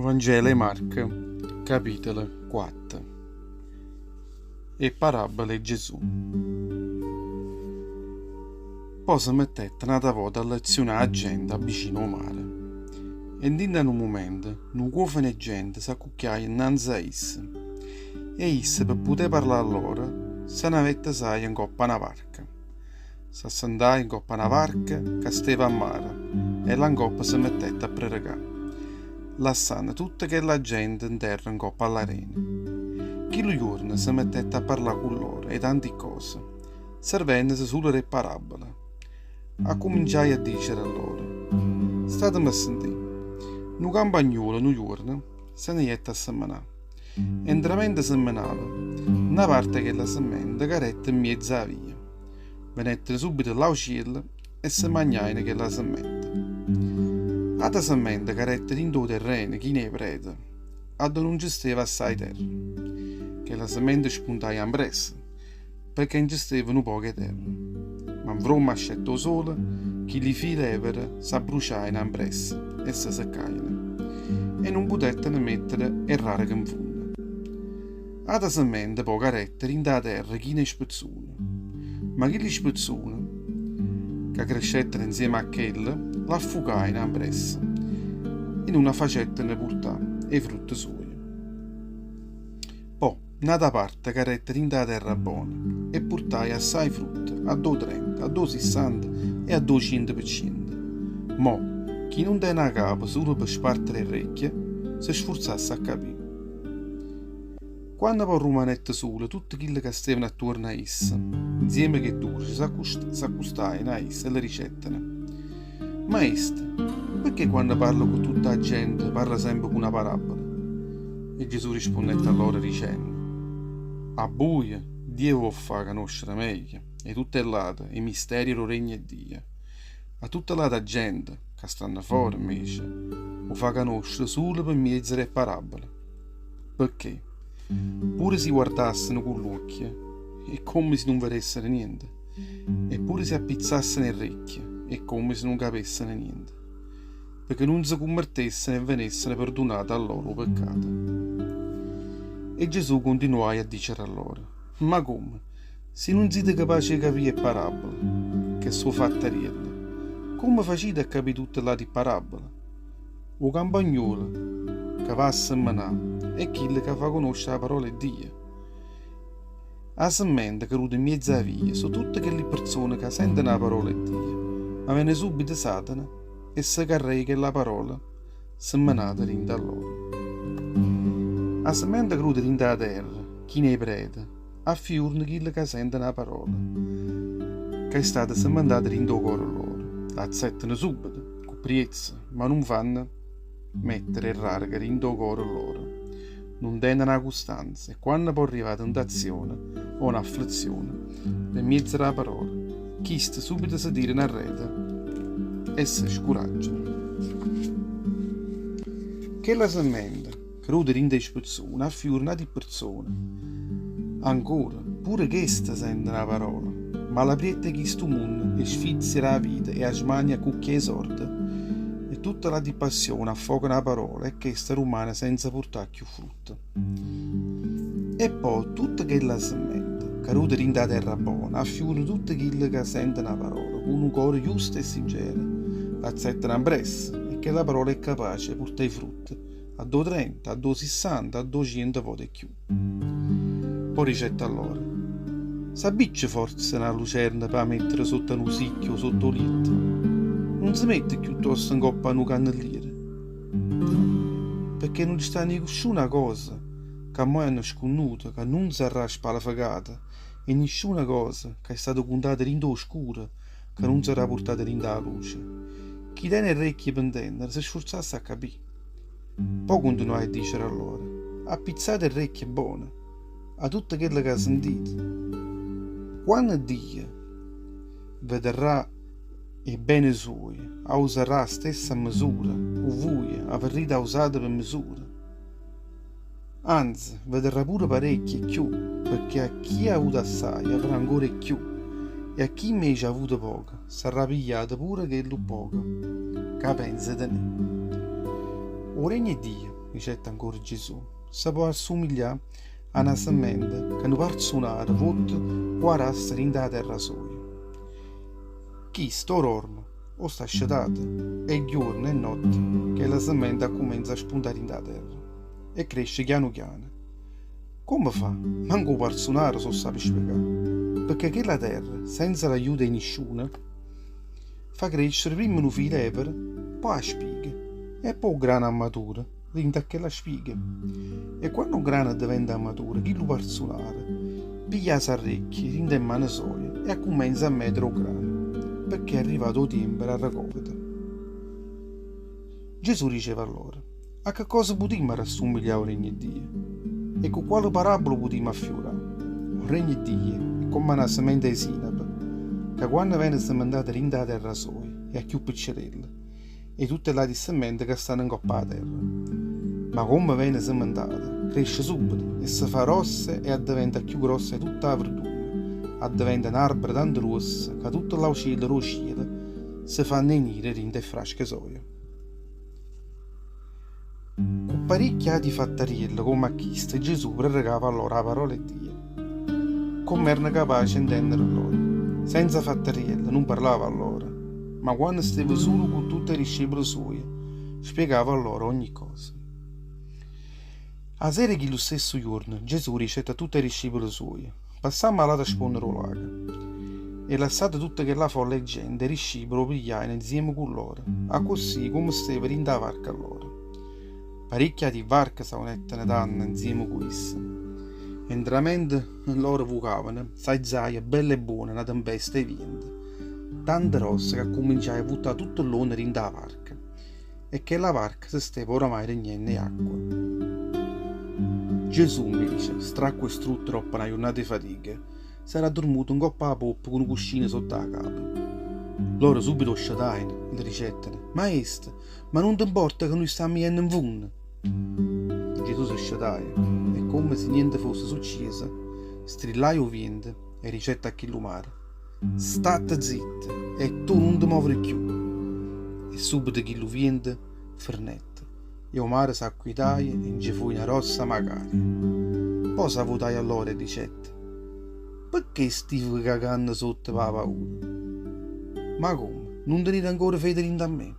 Vangelo 'e Marco, capitolo 4. 'E parabbole 'e Gesù. Po' se mettette n'ata vota a leziunà 'a gente vicino 'o mare. E dint' a nu mumento, nu cuofano 'e gente s'accucchiaje 'nnanze a isso. E isso, pe' putè parlà a loro, se n'avette saje 'ncopp' a na varca. S'assentaje 'ncopp' a na varca ca steva a mare e là 'ncoppa se mettette a prerecà, lassanno tutta chella gente 'nterra 'ncopp' a ll'arena. Chillu juorno se mettette a parlà cu lloro 'e tanti ccose, servennese sulo d' 'e parabbole. Accuminciaje a dicere a lloro, Stateme a sentì. Nu campagnuolo nu juorno se ne jette a semmenà. E 'ntramente semmenava, na parte 'e chella semmente carette 'mmiez' 'a via. Venettero subito ll'aucielle e se magnajeno chella semmente. Ata semmente carette dint' 'o terreno chino 'e prete, addò nun ce steva assaje terra. Chella semmente spuntaje ampressa, pecché nce steva nu poco 'e terra. Ma 'nfromma ascette 'o sole, chilli file 'evera s'abbruciajeno ampressa e se seccajeno, e nun putetteno mettere 'e rrareche 'nfunno. Ata semmente po' carette dint' 'a terra china 'e spezzune. Ma chilli spezzune, ca crescettero 'nzieme a chella, l'affucajeno ampressa e nun 'a facetteno purtà 'e frutte suoje. Po', n'ata parte carette dint' 'a terra bona e purtaje assaje frutte, addò 30, addò 60 e addò 100%. Mo', chi nun tene 'a capa sulo pe spartere 'e rrecchie, se sfurzasse a capì. Quanno po' rumanette sulo, tutte chille ca stevano attuorno a isso, 'nzieme ch' 'e 12, s'accustajeno a isso e le dicetteno, Maestro, pecché quanno parla cu tutta 'a gente parla sempe cu na parabbola? E Gesù rispunnette a loro dicenno, A buje Dio v'o fa canoscere meglio 'e tutte ll'ate 'e misterie d' 'o regno 'e Dio. A tutta ll'ata gente ca stanno fore, invece, 'o fa canoscere sulo pe miezo d' 'e parabbole. Pecché, pure si guardasseno cu ll'uocchie, è comme si nun vedessero niente, e pure si appizzasseno 'e rrecchie, è comme si nun capesseno niente, pecché nun se cummertesseno e venesseno perdunate a lloro 'o peccato. E Gesù cuntinuaje a dicere a lloro, Ma comme, si nun site capace 'e capì 'e parabbole, che so' fattarielle, comme facite a capì tutte ll'ati parabbole? 'O campagnuolo ca va a semmenà è chillo ca fa conoscere 'a parola 'e Dio. 'A semmente caduta 'mmiez' 'a via so' tutte chelli perzone ca sentono 'a parola 'e Dio, ma vene subito Satana e se carreia chella parola semmenata dint' a loro. 'A semmente caduta dint' 'a terra, china 'e prete, affiurano chille ca sentono 'a parola ca è stata semmentata dint' 'o core loro, l'azzettano subito, cu priezza, ma nun fanno mettere 'e rrareche dint' 'o core loro, nun teneno 'a custanza e quanno po' arriva 'a tentazione o n'afflizione, pe' miezo d' 'a parola, chiste subito se tirano arreto e se scuraggiano. Chella semmente, caduta dint' 'e spezzune, affiura n'ati pperzone. Ancora, pure cheste sentono 'a parola, ma l'apprietto 'e chistu munno, 'e sfizie d' 'a vita e 'a smania 'e accucchià 'e sorde e tutte l'ati ppassione affocano 'a parola e chesta rummane senza purtà cchiù frutto. E po' tutta chella semmente, caduta dint' 'a terra bona, affiura tutte chille ca sentono 'a parola cu nu core justo e sincero, l'azzettano ampressa e chella parola è capace 'e purtà 'e frutte addò 30, addò 60, addò ciento vote 'e cchiù. Po' dicette a loro, S'abbiccia forze na lucerna p' 'a mettere sotto a nu sicchio o sotto 'o lietto? Nun se mette cchiuttosto 'ncopp' a nu canneliere? Pecché nun ce sta nisciuna cosa ca mo è annascunnuta ca nun sarrà spalefecata e nisciuna cosa ca è stata cuntata dint' 'o scuro ca nun sarrà purtata dint' 'a luce. Chi tene 'e rrecchie pe 'ntennere se sfurzasse a capì. Po' cuntinuaje a dicere a loro, Appizzate 'e rrecchie bone a tutto chello ca sentite. Quanno Dio ve darrà 'e bene suoje, ausarrà 'a stessa mesura cu vuje avarrite ausato pe mesura. Anze, ve darrà pure parecchio 'e cchiù, pecché a chi ha avuto assaje avrà ancora 'e cchiù, e a chi invece ha avuto poco, sarrà pigliato pure chellu ppoco ca penza 'e tené. O regno 'e Dio. Dicette ancora Gesù, se po' assumiglià a na semmenta ca nu parzunaro votta cu 'a rasta dint' 'a terra soja. Chisto o dorme o sta scetato e ghiuorno e notte chella semmenta accumenza a spuntà dint' 'a terra e cresce chianu chiano. Comme fa? Manco 'o parzunaro s' 'o ssape spiegà. Pecché chella terra, senza l'aiuto 'e nisciuno, fa crescere primma nu filo 'evera, po' 'a spiga e po' 'o grano ammaturo dint' a chella spiga. E quanno 'o grano addeventa ammaturo, chillu parzunaro piglia 'a sarrecchia dint' 'e mmane soje e accummenza a metere 'o grano, pecché è arrivato 'o tiempo d' 'a recòveta. Gesù diceva a loro, A che cosa putimmo arrassumiglià 'o Regno 'e Dio? E cu quale parabola 'o putimmo affiurà? O Regno 'e Dio è comm' 'a na sementa 'e sinape, ca quanno vene sementata dint' 'a terra soja è 'a cchiù piccerella 'e tutte ll'ati ssemmente ca stanno 'ncopp' 'a terra. Ma comme vene sementata, cresce subbeto e se fa grossa e addeventa 'a cchiù grossa 'e tutt' 'a verdura, addeventa n'arbero tanto gruosso ca tutte ll'aucielle d' 'o cielo se fanno 'e nire dint' 'e frasche soje. Cu paricchi ati fattarielle comm' a chiste Gesù prerecava a loro 'a parola 'e Dio, comm' erano capace 'e 'ntennere loro. Senza fattarielle nun parlava a loro, ma quanno steva sulo cu tutt' 'e discepole suoje, spiegava a loro ogni cosa. A sera 'e chillu stesso juorno Gesù dicette a tutt' 'e discepole suoje, Passammo a l'ata sponda d' 'o lago. E lassata tutta chella folla 'e gente, 'e discepole 'o pigliajeno nzieme cu lloro, accussì comme steva dint' 'a varca lloro. Paricchie ati varche s'aunetteno tanno nzieme cu isso. E ntramente lloro vucavano, s'aizaje bella e buona na tempesta 'e viento, tanto grossa che accumminciaje a vuttà tutte ll'onne dint' 'a varca. E chella varca se steva oramai regnenno 'e acqua. Gesù, invece, stracquo e strutto doppo na jurnata 'e fatica, s'era addurmuto 'ncoppa 'a poppa cu nu cuscino sotto 'a capa. Loro subito 'o scetajeno e le dicettero, Maestro, ma nun te 'mporta ca nuje stammo jenno 'nfunno? Gesù se scetaje e, comme si niente fosse succieso, strillaje 'o viento e dicette a chillu mare, Statte zitto e tu nun te movere cchiù! E subito chillu viento fernette e 'o mare s'acquietaje e nce fuje na grossa magaria. Po' s'avutaje a lloro e dicette, Pecché stive cacanno sotto p' 'a paura? Ma comme, nun tenite ancora fede dint' a me?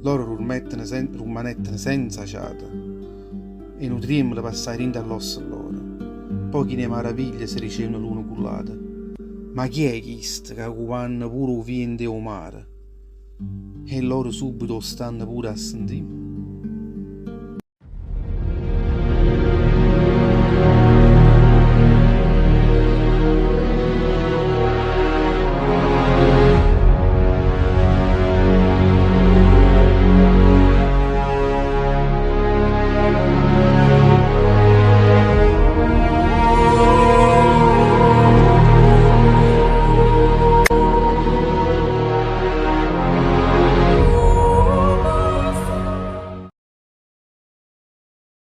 Loro rurmetteno rummanetteno senza ciato e nu triemmolo passaje dint' 'a ll'ossa lloro. Poi chine 'e maraviglia se dicevano l'uno cu ll'ato, Ma chi è chisto ca cumanna pure 'o viento e 'o mare? E lloro subito 'o stanno pure a sentì?